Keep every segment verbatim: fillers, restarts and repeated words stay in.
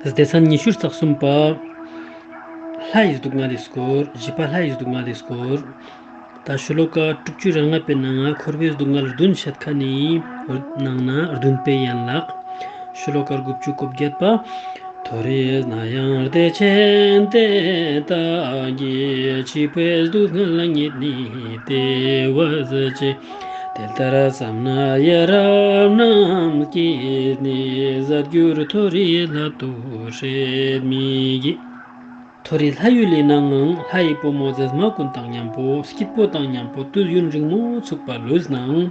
སྡེ་ཚན་ཉི་ཤུ་རྩ་གསུམ་པ། ལྷའི་སྡུག་བསྔལ་ལི་སྐོར། བཞི་པ་ལྷའི་སྡུག་བསྔལ་ལི་སྐོར། ད་ཤོ་ལོ་ཀ་དྲུག་ཅུ་རེ་ལྔ་པའི་ནང་ང་འཁོར་བའི་སྡུག་བསྔལ་བདུན་བཤད་ཁན་ནི་ནང་ནེ་བདུན་པའི་ཡན་ལག། ཤོ་ལོ་ཀ་དགུ་བཅུ་གོ་བརྒྱད་པ། མཐོ་རིས་ན་ཡང་བདེ་ཆེན་དེ་དག་གི། འཆི་བའི་སྡུག་བསྔལ་ཉིད་ནི་དེ་བས་ཆེ། དེ་ལྟར་བསམས་ནས་ཡ་རབས་རྣམས་ཀྱིས་ནི། ཟད་འགྱུར་མཐོ་རིས་སླད་དུ་སྲེད་མི་བགྱིད། མཐོ་རིས་ལྷ་ཡུལ་ལི་ནང་ང་ལྷའི་བུ་མོ་མཛེས་མ་ཀུན་དང་ཉམ་པོ་སྐྱིད་པོ་དང་ཉམ་པོ་དུས་ཡུན་རིང་མོ་ཚུག་པ་ལུས་ནའང་།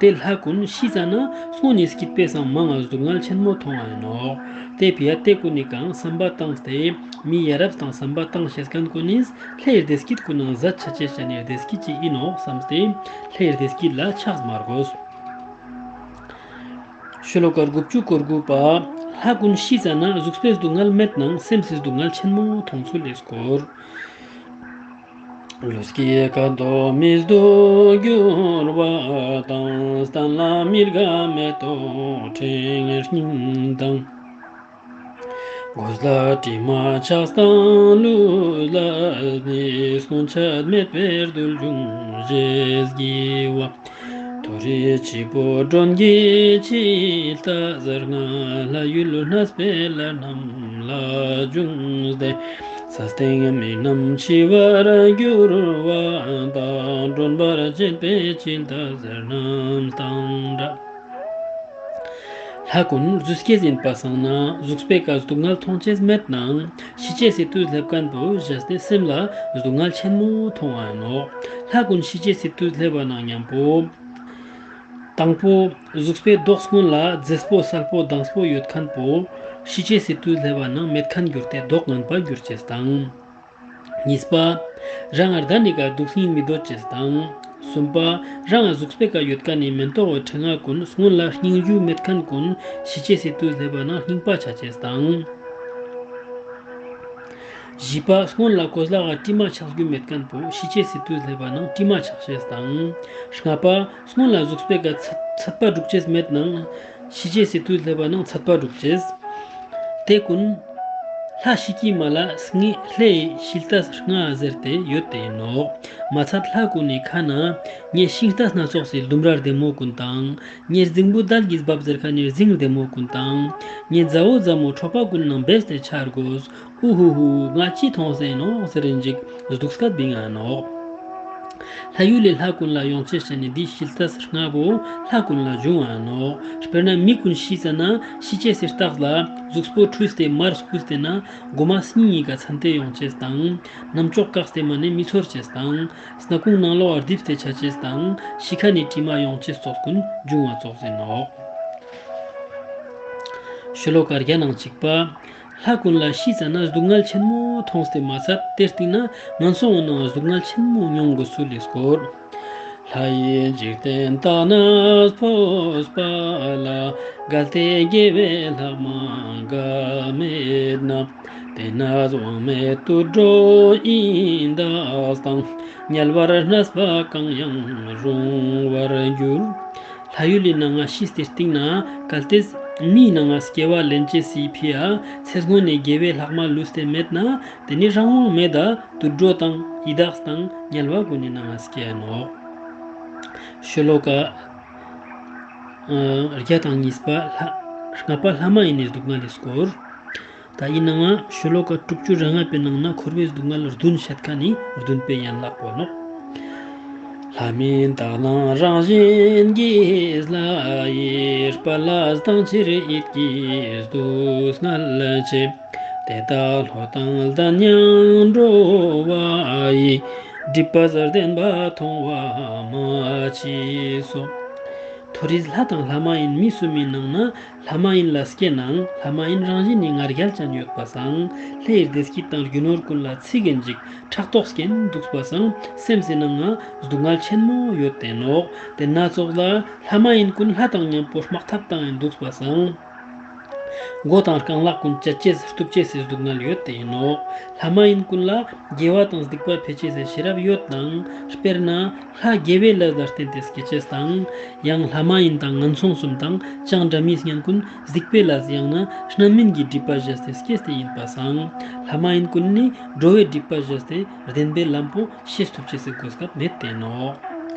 ཏེ་ལྷ་ཀུན་ཤི་ཙ་ན་སྔོན་ནི་སྐྱིད་པའི་སང་མང་ང་སྡུག་བསྔལ་ཆེན་མོ་ཐོང་ང་ཨིན་ནོག། ཏེ་ཕི་ཡ་ཏེ་ཀུན་ནི་ཀ་བསམ་པ་བཏང་སྟེ་མི་ཡ་རབས་དང་བསམ་པ་བཏང་ཤེས་ཁན་ཀུན་ནི་ལྷའི་བདེ་སྐྱིད་ཀུན་ནང་ཟད་ཆ་ཅེས་ཅན་ནི་བདེ་སྐྱིད་ཅིག་ཨིན་ནོག་བསམས་ཏེ་ལྷའི་བདེ་སྐྱིད་ལ་ཆགས་མ་དགོས། ཤོ་ལོ་ཀ་དགུ་བཅུ་གོ་དགུ་པ། ལྷ་ཀུན་ཤི་ཙ་ན་གཟུགས་པོའི་སྡུག་བསྔལ་མེད་ནའང་སེམས་སི་སྡུག་བསྔལ་ཆེན་མོ་ཐོང་ཚུལ་ལི་སྐོར། ལུས་ཀྱི་ཁ་དོག་མི་སྡུག་འགྱུར་བ་དང་། སྟན་ལ་མི་དགའ་མེ་ཏོག་ཕྲེང་རྙིང་དང་། གོས་ལ་དྲི་མ་ཆགས་དང་ལུས་ལ་ནི། སྔོན་ཆད་མེད་པའི་རྡུལ་འབྱུང་ཞེས་བགྱི་བ། མཐོ་རིས་འཆི་འཕོ་མགྲོན་གྱི་འཆི་ལྟས་ལྔ། ལྷ་ཡུལ་གནས་པའི་ལྷ་རྣམས་ལ་འབྱུང་སྟེ། ས་སྟེང་མི་རྣམས་འཆི་བར་འགྱུར་བ་དང་། མགྲོན་པོར་བྱེད་པའི་འཆི་ལྟས་རྣམས་དང་འདྲ། ལྷ་ཀུན་རྫུས་སྐྱེས་ཨིན་པ་སང་ན་གཟུགས་པོའི་ཀ་སྡུག་བསྔལ་ཐོང་ཅེས་མེད་ནའང་ཤི་ཅེས་སི་དུས་སླེབ་ཁན་བོ་ཞེས་ཏེ་སེམས་ལ་སྡུག་བསྔལ་ཆེན་མོ་ཐོང་ང་ཨིན་ནོག། ལྷ་ཀུན་ཤི་ཅེས་སི་དུས་སླེབ་པ་ནང་ཉམ་པོ། དང་པོ། གཟུགས་པོའི་མདོག་སྔོན་ལ་མཛེས་པོ་གསལ་པོ་དྭངས་པོ་ཡོད་ཁན་བོ་ཤི་ཅེས་སི་དུས་སླེབ་པ་ནང་མེད་ཁན་གྱུར་ཏེ་མདོག་ངན་པ་གྱུར་ཅེས་དང་། གཉིས་པ། རང་ངི་ད་ནི་ཀ་སྡུག་བསྔལ་མི་འདོད་ཅེས་དང་། གསུམ་པ། རང་ངི་གཟུགས་པོའི་ཀ་ཡོད་ཁན་ནི་མེན་ཏོག་གི་ཕྲེང་བ་ཀུན་སྔོན་ལ་རྙིང་རྒྱུ་མེད་ཁན་ཀུན་ཤི་ཅེས་སི་དུས་སླེབ་པ་ནང་རྙིང་པ་ཆ་ཅེས་དང་། བཞི་པ། སྔོན་ལ་གོས་ལ་ག་དྲི་མ་ཆགས་རྒྱུ་མེད་ཁན་བོ་ཤི་ཅེས་སི་དུས་སླེབ་པ་ནང་དྲི་མ་ཆགས་ཅེས་དང་། ལྔ་པ། སྔོན་ལ་གཟུགས་པོའི་ཀ་ཚད་ཚད་པ་དྲུག་ཅེས་མེད་ནའང་ཤི་ཅེས་སི་དུས་སླེབ་པ་ནང་ཚད་པ་དྲུག་ཅེས། ཏེ་ཀུན་ལྷ་ཤི་ཀི་མ་ལ་སྔོན་ལྷའི་ཤི་ལྟས་ལྔ་ཟེར་ཏེ་ཡོད་དེ་ཨིན་ནོག། མ་ཚད་ལྷ་ཀུན་ནི་ཁ་ནེ་ངའི་ཤིང་རྟ་སྣ་ཚོགས་སི་ལྡུམ་ར་རྡེ་མོ་ཀུན་དང་། ངའི་རྫིང་བུ་དལ་གྱིས་འབབ་ཟེར་ཁན་ནི་རྫིང་རྡེ་མོ་ཀུན་དང་། ངའི་མཛའ་བོ་མཛའ་མོ་ཁྲོ་པ་ཀུན་ནང་བེས་ཏེ་ཆ་དགོས། ཨུ་ཧུ་ཧུ། ང་ཅི་ཐོང་སེ་ནོག་ཟེར་རིན་ཅིག་སྡུག་སྐད་བིང་ང་ནོག། ལྷ་ཡུལ་ལི་ལྷ་ཀུན་ལ་ཡོང་ཅེས་ཅན་ནི་འདི་ཤི་ལྟས་ལྔ་བོ་ལྷ་ཀུན་ལ་འབྱུང་ང་ནོག། དཔེར་ན་མི་ཀུན་ཤི་ཙ་ན་ཤི་ཅེས་སི་རྟགས་ལ་གཟུགས་པོ་འཁྲུས་ཏེ་མར་སྐུས་ཏེ་ན་གོ་མ་སྙིང་གི་ཀ་ཚན་ཏེ་ཡོང་ཅེས་དང་། རྣམ་ཅོག་བཀག་སྟེ་མ་ནེ་མི་ཚོར་ཅེས་དང་། སྣ་ཁུང་ནང་ལོགས་རྡིབས་ཏེ་ཆ་ཅེས་དང་། ཤི་ཁན་ནི་དྲི་མ་ཡོང་ཅེས་ཙོགས་ཀུན་འབྱུང་བ་ཙོགས་ཨིན་ནོག། ཤོ་ལོ་ཀ་བརྒྱ་ནང་གཅིག་པ། ལྷ་ཀུན་ལ་ཤི་ཙ་ན་སྡུག་བསྔལ་ཆེན་མོ་ཐོང་སྟེ་མ་ཚད་ཏེའི་སྟིང་ནེ་ངན་སོང་ནང་སྡུག་བསྔལ་ཆེན་མོ་མྱོང་དགོས་ཚུལ་ལི་སྐོར། ལྷ་ཡི་འཇིག་རྟེན་དག་ནས་འཕོས་པ་ལ། གལ་ཏེ་དགེ་བའི་ལྷག་མ་འགའ་མེད་ན། དེ་ནས་དབང་མེད་དུད་འགྲོ་ཡི་དྭགས་དང་། དམྱལ་བར་གནས་པ་གང་ཡང་རུང་བར་འགྱུར། ལྷ་ཡུལ་ལི་ནང་ང་ཤི་སྟེའི་སྟིང་ནེ་གལ་ཏེ་མིའི་ནང་ང་སྐྱེ་བ་ལེན་ཅེས་སི་ཕི་ཡ་ཚེ་སྔོན་ནི་དགེ་བའི་ལྷག་མ་ལུས་ཏེ་མེད་ན་ཏེ་ནི་རང་དབང་མེད་ད་དུད་འགྲོ་དང་ཡི་དྭགས་དང་དམྱལ་བ་ཀུན་ནི་ནང་ང་སྐྱེ་ཡ་ནོག། ཤོ་ལོ་ཀ་ཨ་བརྒྱ་དང་གཉིས་པ། ལྷ་ལྔ་པ་ལྷ་མ་ཡིན་ནི་སྡུག་བསྔལ་ལི་སྐོར། ད་ཨིན་ནའང་ཤོ་ལོ་ཀ་དྲུག་ཅུ་རེ་ལྔ་པའི་ནང་ནེ་འཁོར་བའི་སྡུག་བསྔལ་བདུན་བཤད་ཁན་ནི་བདུན་པའི་ཡན་ལག་པོ་ནོག། ལྷ་མིན་དག་ལ་རང་བཞིན་གྱིས་ལྷ་ཡི། དཔལ་ལ་སྡང་ཕྱིར་ཡིད་ཀྱི་སྡུག་བསྔལ་ཆེ། དེ་དག་ལྷོ་དང་ལྡན་ཡང་འགྲོ་བ་ཡི། སྒྲིབ་པས་བདེན་པ་མཐོང་བ་མ་མཆིས་སོ། མཐོ་རིས་ལྷ་དང་ལྷ་མ་ཡིན་མི་གསུམ་མི་ནང་ནེ་ལྷ་མ་ཡིན་ལ་སྐྱེས་ནའང་ལྷ་མ་ཡིན་རང་བཞིན་ནི་ང་རྒྱལ་ཅན་ཡོད་པ་སང་ལྷའི་བདེ་སྐྱིད་དང་རྒྱུ་ནོར་ཀུན་ལ་ཚིག་གིན་ཅིག་ཕྲག་དོག་སྐྱེན་དུག་པ་སང་སེམས་སི་ནང་ང་སྡུག་བསྔལ་ཆེན་མོ་ཡོད་དེ་ནོག། ཏེ་ན་ཙོགས་ལ་ལྷ་མ་ཡིན་ཀུན་ལྷ་དང་ཉམ་པོ་དམག་འཐབ་བཏང་ཡིན་དུག་པ་སང་ མགོ་དང་རྐང་ལག་ཀུན་བཅད་ཅེས་གཏུབ་ཅེས་སི་སྡུག་བསྔལ་ཡོད་དེ་ཨིན་ནོག། ལྷ་མ་ཡིན་ཀུན་ལ་དགེ་བ་དང་སྡིག་པ་ཕེ་ཅེས་སི་ཤེས་རབ་ཡོད་དང་། དཔེར་ན་ལྷ་དགེ་བའི་ལས་ལ་བརྟེན་ཏེ་སྐྱེ་ཅེས་དང་། ཡང་ལྷ་མ་ཡིན་དང་ངན་སོང་གསུམ་དང་བྱང་སྒྲ་མི་སྙན་ཀུན་སྡིག་པའི་ལས་ཡང་ན་རྣམ་སྨིན་གྱི་སྒྲིབ་པ་བཞེས་ཏེ་སྐྱེས་ཏེ་ཨིན་པ་སང་། ལྷ་མ་ཡིན་ཀུན་ནི་འགྲོ་བའི་སྒྲིབ་པ་བཞེས་ཏེ་བདེན་པའི་ལམ་པོ་ཤེས་ཐུབ་ཅེས་སི་གོ་སྐབས་མེད་དེ་ནོག།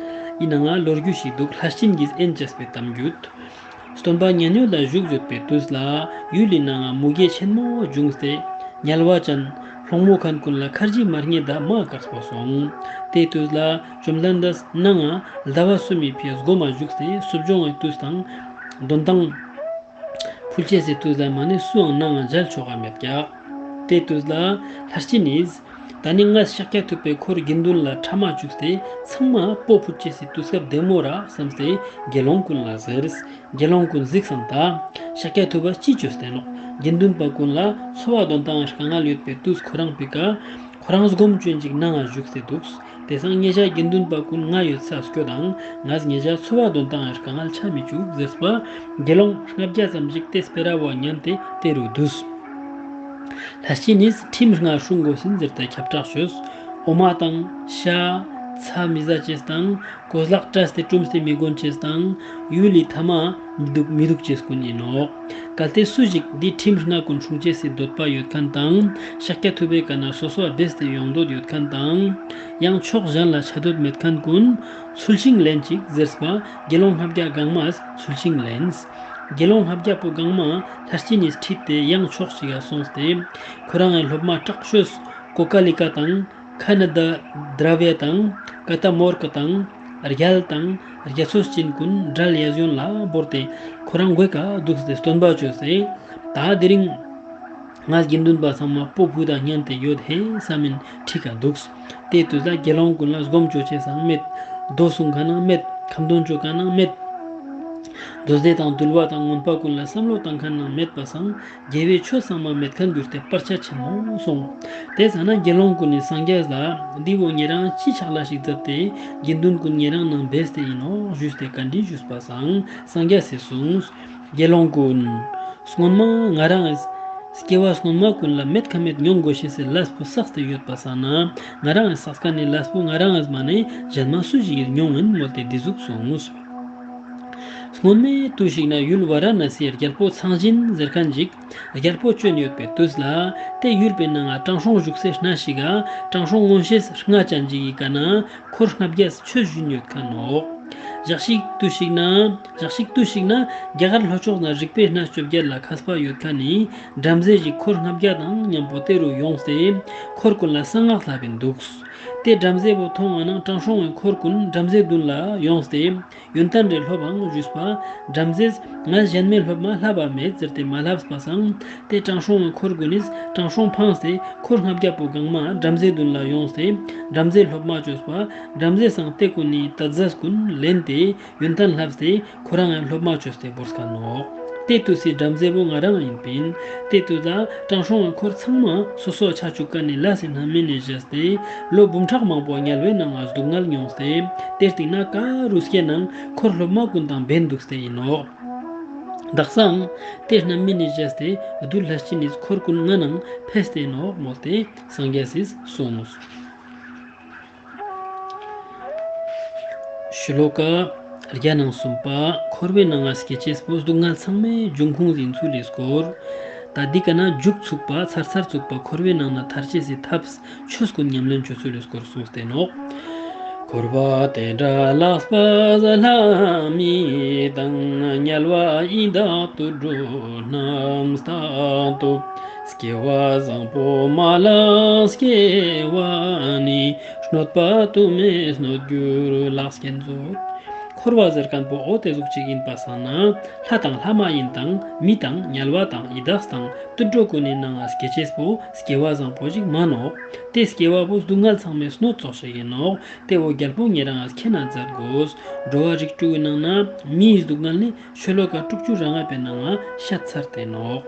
ཨིན་ནའང་ལོ་རྒྱུས་ཤིག་འདུག། ལྷས་བྱིན་གྱིས་དབྱེན་བྱས་པའི་གཏམ་རྒྱུད། སྟོན་པ་མཉན་ཡོད་ལ་བཞུགས་ཡོད་པའི་དུས་ལ་ཡུལ་ལི་ནང་ང་མུ་གེ་ཆེན་མོ་བྱུང་སྟེ་དམྱལ་བ་ཅན་སློང་མོ་མཁན་ཀུན་ལ་ཁར་ཇི་མ་རྙེད་ད་མ་དཀགས་པོ་སོང་། དེ་དུས་ལ་བཅོམ་ལྡན་འདས་ནང་ང་ཟླ་བ་གསུམ་མི་ཕིའ་སྒོམ་མ་བཞུགས་ཏེ་གསོ་སྦྱོང་ངི་དུས་དང་འདོན་ཐང་ཕུལ་ཅེས་སི་དུས་ལ་མ་ནེ་སུའང་ནང་ང་མཇལ་ཆོག་ག་མེད་ཀྱག། དེ་དུས་ལ་ལྷས་བྱིན་ནི་ད་ནི་ངས་ཤཱཀྱ་ཐུབ་པའི་འཁོར་དགེ་འདུན་ལ་ཕྲ་མ་བཅུག་སྟེ་ཚང་མ་སྤོ་ཕུད་ཅེས་སི་དུས་སྐབས་བདེ་མོ་རག་བསམས་ཏེ་དགེ་སློང་ཀུན་ལ་ཟེརས། དགེ་སློང་ཀུན་གཟིགས་སང་ད་ཤཱཀྱ་ཐུབ་པ་ཅི་བཅོས་ཏེ་ནོག། དགེ་འདུན་པ་ཀུན་ལ་འཚོ་བ་འདོན་ཐང་ངི་དཀའ་ངལ་ཡོད་པའི་དུས་ཁོ་རང་ཕི་ཀ་ཁོ་རང་སྒོམ་བཅོ་ཨིན་ཅིག་ནང་ང་བཞུགས་ཏེ་འདུགས། དེ་སང་ཉེ་ཞ་དགེ་འདུན་པ་ཀུན་ང་ཡོད་ས་སྐྱོད་དང་། ངས་ཉེ་ཞ་འཚོ་བ་འདོན་ཐང་ངི་དཀའ་ངལ་ཆ་མི་བཅུག་ཟེརས་པ། དགེ་སློང་ལྔ་བརྒྱ་ཙམ་ཞིག་དེ་སྤེ་ར་བོ་ཉན་ཏེ་དེ་རུ་འདུས། ལྷས་བྱིན་ནི་ཁྲིམས་ལྔ་སྲུང་དགོས་ཟིན་ཟེར་ཏེ་ཁྱབ་བསྒྲགས་ཅོས། འོ་མ་དང་ཤ་ཚྭ་མི་ཟ་ཅེས་དང་གོས་ལག་བཀྲུས་ཏེ་བཀྲུམས་ཏེ་མི་གོན་ཅེས་དང་ཡུལ་ལི་ཐ་མ་མི་འདུག་མི་འདུག་ཅེས་ཀུན་ཨིན་ནོག། གལ་ཏེ་སུ་ཞིག་འདི་ཁྲིམས་ལྔ་ཀུན་སྲུང་ཅེས་སི་འདོད་པ་ཡོད་མཁན་དང་ཤཱཀྱ་ཐུབ་པའི་ཀ་ནེ་སོ་སོ་བདེས་ཏེ་ཡོང་འདོད་ཡོད་མཁན་དང་ཡང་ཕྱོགས་གཞན་ལ་ཆ་འདོད་མེད་མཁན་ཀུན་ཚུལ་ཤིང་ལེན་ཅིག་ཟེརས་པ། དགེ་སློང་ལྔ་བརྒྱ་གང་མས་ཚུལ་ཤིང་ལེན། དགེ་སློང་ལྔ་བརྒྱ་པོ་གང་མ་ལྷས་བྱིན་ནི་ཁྲིད་དེ་ཡང་ཕྱོགས་ཤིག་ག་སོང་སྟེ་ཁོ་རང་ངི་སློབ་མ་དྲག་ཤོས་ཀོ་ཀ་ལི་ཀ་དང་ཁ་ན་དྷ་དྲ་བྷྱ་དང་ཀ་ཏ་མོར་ཀ་དང་རྒྱལ་དང་རྒྱ་མཚོ་ཅན་ཀུན་དགྲ་ལ་ཡ་ཟོན་ལ་བོར་ཏེ་ཁོ་རང་མགོའི་ཀ་འདུགས་ཏེ་སྟོན་པ་བཅོས་ཏེ་ད་དེ་རིང་ང་དགེ་འདུན་པ་ཚང་མ་སྤོ་ཕུད་ད་ཉན་ཏེ་ཡོད་ཧེ་བསམ་མིན་ཁྲིད་ཀ་འདུགས། དེ་དུས་ལ་དགེ་སློང་ཀུན་ལ་སྒོམ་བཅོ་ཅེས་སང་མེད། མདོ་གསུང་མཁན་ནང་མེད། ཁ་འདོན་བཅོ་མཁན་ནང་མེད། མདོ་སྡེ་དང་འདུལ་བ་དང་མངོན་པ་ཀུན་ལ་བསམ་བློ་བཏང་མཁན་ནང་མེད་པ་སང་དགེ་བའི་ཆོས་ཚང་མ་མེད་མཁན་གྱུར་ཏེ་བར་ཆད་ཆེན་མོ་སོང་། དེ་ཙ་ན་དགེ་སློང་ཀུན་ནི་སངས་རྒྱས་ལ་འདི་བོ་ཉེ་རང་ཅི་ཕྱག་ལས་ཤིག་མཛད་དེ་དགེ་འདུན་ཀུན་ཉེ་རང་ནང་བེས་ཏེ་ཨིན་ནོག་ཞུས་ཏེ་བཀའ་འདྲི་ཞུས་པ་སང་སངས་རྒྱས་སི་གསུངས། དགེ་སློང་ཀུན། སྔོན་མ་ང་རང་ངི་སྐྱེ་བ་སྔོན་མ་ཀུན་ལ་མེད་ཁ་མེད་མྱོང་དགོས་ཤེས་སི་ལས་པོ་བསགས་ཏེ་ཡོད་པ་སང་ན་ང་རང་ངི་བསགས་མཁན་ནི་ལས་པོ་ང་རང་ངི་མ་ནེ་གཞན་མ་སུ་ཞིག་གི་མྱོང་ཨིན་མོལ་ཏེ་འདི་ཟུག་གསུངས། སྔོན་མའི་དུས་ཤིག་ན་ཡུལ་ཝཱ་ར་ཎ་སིའི་རྒྱལ་པོ་ཚངས་སྦྱིན་ཟེར་མཁན་ཞིག་རྒྱལ་པོ་བཅོ་ཨིན་ཡོད་པའི་དུས་ལ་དེ་ཡུལ་པོའི་ནང་ང་དྲང་སྲོང་བཞུགས་སའི་ནང་ཞིག་ག་དྲང་སྲོང་མངོན་ཤེས་ལྔ་ཅན་ཞིག་གི་ཀ་ནེ་འཁོར་ལྔ་བརྒྱས་ཆོས་ཞུ་ཨིན་ཡོད་མཁན་ནོག། ཞག་ཅིག་དུས་ཤིག་ན་ཞག་ཅིག་དུས་ཤིག་ན་རྒྱ་གར་ལྷོ་ཕྱོགས་ན་རིག་པའི་སྣ་བཅོ་བརྒྱད་ལ་མཁས་པ་ཡོད་མཁན་ནི་བྲམ་ཟེ་ཞིག་འཁོར་ལྔ་བརྒྱ་དང་མཉམ་པོ་དེ་རུ་ཡོངས་ཏེ་འཁོར་ཀུན་ལ་གསང་སྔགས་ལྷབ་ཨིན་འདུགས། དེ་བྲམ་ཟེ་བོ་མཐོང་ང་ནང་དྲང་སྲོང་ངི་འཁོར་ཀུན་བྲམ་ཟེ་མདུན་ལ་ཡོངས་ཏེ་ཡོན་ཏན་རེ་སློབ་ཨང་ཞུས་པ། བྲམ་ཟེས་ང་གཞན་མའི་སློབ་མ་ལྷབ་པ་མེད་ཟེར་ཏེ་མ་ལྷབས་པ་སང་དེ་དྲང་སྲོང་ངི་འཁོར་ཀུན་ནི་དྲང་སྲོང་ཕངས་ཏེ་འཁོར་ལྔ་བརྒྱ་པོ་གང་མ་བྲམ་ཟེ་མདུན་ལ་ཡོངས་ཏེ་བྲམ་ཟེ་སློབ་མ་བཅོས་པ། བྲམ་ཟེ་སང་དེ་ཀུན་ནི་ཏ་ཛས་ཀུན་ལེན་ཏེ་ཡོན་ཏན་ལྷབས་ཏེ་ཁོ་རང་ངི་སློབ་མ་བཅོས་ཏེ་བོར་མཁན་ནོག། དེ་དུས་སི་བྲམ་ཟེ་བོ་ང་རང་ཨིན་པིན། དེ་དུས་ལ་དྲང་སྲོང་ངི་འཁོར་ཚང་མ་སོ་སོ་ཆ་བཅུག་མཁན་ནི་ལས་སི་རྣམ་སྨིན་ནི་བཞེས་ཏེ་ལོ་འབུམ་ཕྲག་མང་པོ་དམྱལ་བའི་ནང་ང་སྡུག་བསྔལ་མྱོངས་ཏེ་དེ་སྟིང་ན་ག་རུ་སྐྱེ་ནང་འཁོར་སློབ་མ་ཀུན་དང་བེས་འདུགས་ཏེ་ཨིན་ནོག། དག་སང་དེ་རྣམ་སྨིན་ནི་བཞེས་ཏེ་བདུད་ལྷས་བྱིན་ནི་འཁོར་ཀུན་ང་ནང་ཕེས་ཏེ་ཨིན་ནོག་མོལ་ཏེ་སངས་རྒྱས་སི་གསུངས། ཤོ་ལོ་ཀ་བརྒྱ་ནང་གསུམ་པ། འཁོར་བའི་ནང་ང་སྐྱེ་ཅེས་པོ་སྡུག་བསྔལ་ཚང་མའི་འབྱུང་ཁུངས་ཨིན་ཚུལ་ལི་སྐོར། ད་འདི་ཀ་ནེ་མཇུག་ཚུགས་པ་ཚར་ཚར་ཚུགས་པ་འཁོར་བའི་ནང་ནེ་ཐར་ཅེས་སི་ཐབས་ཆོས་ཀུན་ཉམས་ལེན་ཅོ་ཚུལ་ལི་སྐོར་གསུངས་ཏེ་ནོག། འཁོར་བ་དེ་འདྲ་ལགས་པས་ལྷ་མི་དང་། དམྱལ་བ་ཡི་དྭགས་དུད་འགྲོ་རྣམས་དག་ཏུ། སྐྱེ་བ་བཟང་པོ་མ་ལགས་སྐྱེ་བ་ནི། གནོད་པ་དུ་མས་གནོད་གྱུར་ལགས་སྐྱེད་མཛོད། འཁོར་བ་ཟེར་མཁན་པོ་འོ་དེ་ཟུག་ཅིག་ཨིན་པ་སང་ན་ལྷ་དང་ལྷ་མ་ཡིན་དང་མི་དང་དམྱལ་བ་དང་ཡི་དྭགས་དང་དུད་འགྲོ་ཀུན་ནི་ནང་ང་སྐྱེ་ཅེས་པོ་སྐྱེ་བ་བཟང་པོ་ཞིག་མན་ནོག། དེ་སྐྱེ་བ་པོ་སྡུག་བསྔལ་ཚང་མའི་སྣོད་ཙོགས་ཤིག་ཨིན་ནོག། དེ་བོ་རྒྱལ་པོ་ཉེ་རང་ང་མཁྱེན་ན་མཛད་དགོས། འགྲོ་བ་རིགས་དྲུག་གི་ནང་ནེ་མིའི་སྡུག་བསྔལ་ནི་ཤོ་ལོ་ཀ་དྲུག་ཅུ་རེ་ལྔ་པའི་ནང་ང་བཤད་ཚར་ཏེ་ནོག།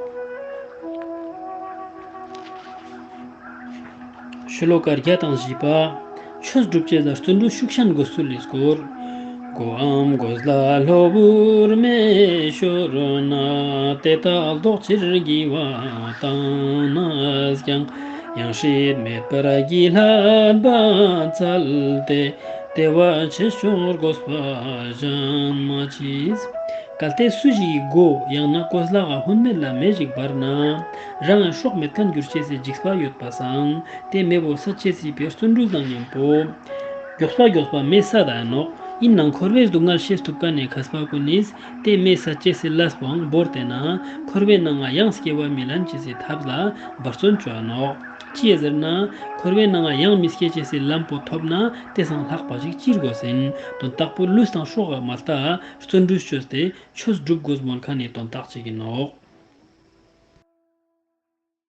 ཤོ་ལོ་ཀ་བརྒྱ་དང་བཞི་པ། ཆོས་སྒྲུབ་ཅེས་ལ་བརྩོན་འགྲུས་ཤུགས་ཆེན་དགོས་ཚུལ་ལི་སྐོར། གོའམ་གོས་ལ་གློ་བུར་མེ་ཤོར་ན། དེ་དག་བཟློག་ཕྱིར་བགྱི་བ་བཏང་ནས་ཀྱང་། ཡང་སྲིད་མེད་པར་བགྱིས་ལྷག་པ་བཙལ་ཏེ། དེ་བས་ཆེས་མཆོག་དགོས་པ་གཞན་མ་མཆིས། གལ་ཏེ་སུ་ཞིག་གི་མགོ་ཡང་ན་གོས་ལག་ག་ཧུན་མེད་ལ་མེ་ཞིག་འབར་ན། རང་ངི་སྲོག་མེད་ཁན་གྱུར་ཅེས་སི་འཇིགས་པ་ཡོད་པ་སང་། ཏེ་མེ་བོ་སད་ཅེས་སི་ཕིའ་བརྩོན་འགྲུས་དང་ཉམ་པོ། མགྱོགས་པ་མགྱོགས་པ་མེ་སད་ད་ཡིན་ནོག། ཨིན་ནའང་འཁོར་བའི་སྡུག་བསྔལ་ཤེས་ཐུབ་ཁན་ནི་མཁས་པ་གུན་ནིས་ཏེ་མེ་སད་ཅེས་སི་ལས་པོའང་བོར་ཏེ་ན་འཁོར་བའི་ནང་ང་ཡང་སྐྱེ་བ་མི་ལེན་ཅེས་སི་ཐབས་ལ་འབད་བརྩོན་ཅོ་འ་ནོག། ཅིའ་ཟེར་ན་འཁོར་བའི་ནང་ང་ཡང་མི་སྐྱེ་ཅེས་སི་ལམ་པོ་ཐོབ་ན་ཏེ་སང་ལྷག་པ་ཞིག་ཅི་དགོས་ཨིན། དོན་དག་པོ་ལུས་དང་སྲོག་ག་མ་ལྟ་བརྩོན་འགྲུས་ཅོས་ཏེ་ཆོས་སྒྲུབ་དགོས་མོལ་ཁན་ནི་དོན་དག་ཅིག་ཨིན་ནོག།